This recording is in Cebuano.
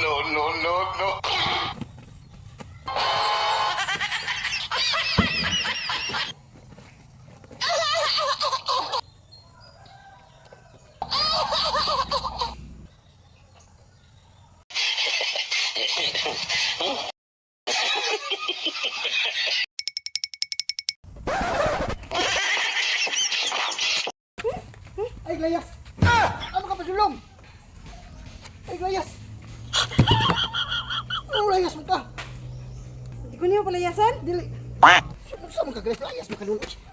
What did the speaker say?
No, no, no, no. Ay, layas! Ah! Ano ka padulong? Ay, layas! Ano layas mo ka? Hindi ko niyo palayasan. Dili. Sa man ka, layas? Layas mo ka, lulong.